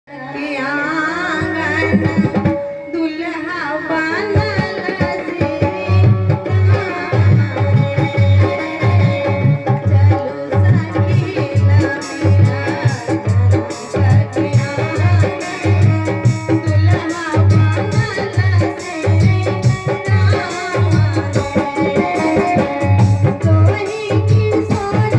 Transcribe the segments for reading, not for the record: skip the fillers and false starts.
के आंगन दुल्हा बनल श्री राम रे। चलू सखी मिला जनक के आंगन दुल्हा बनल श्री राम रे। तोही किशोर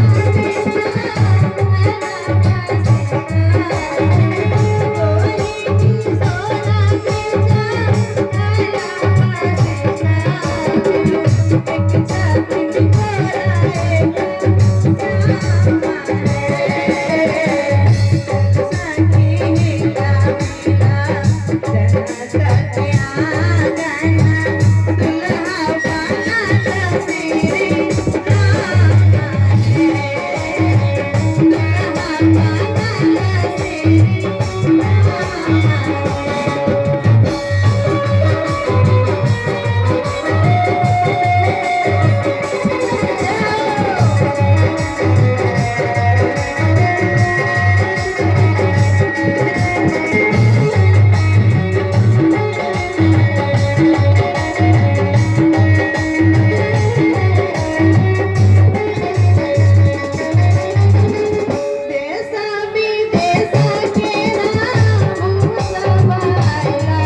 देश विदेश के नाम सब आइला।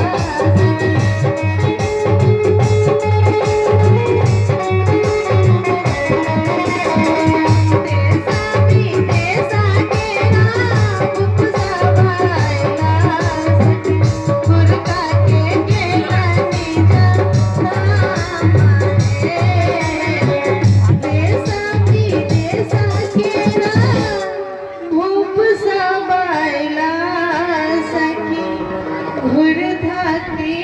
देश विदेश के नाम सब आइला। गुरका के गेलनी नाम रे। देश विदेश के नाम भूप सब आइला सखी घुर धाकी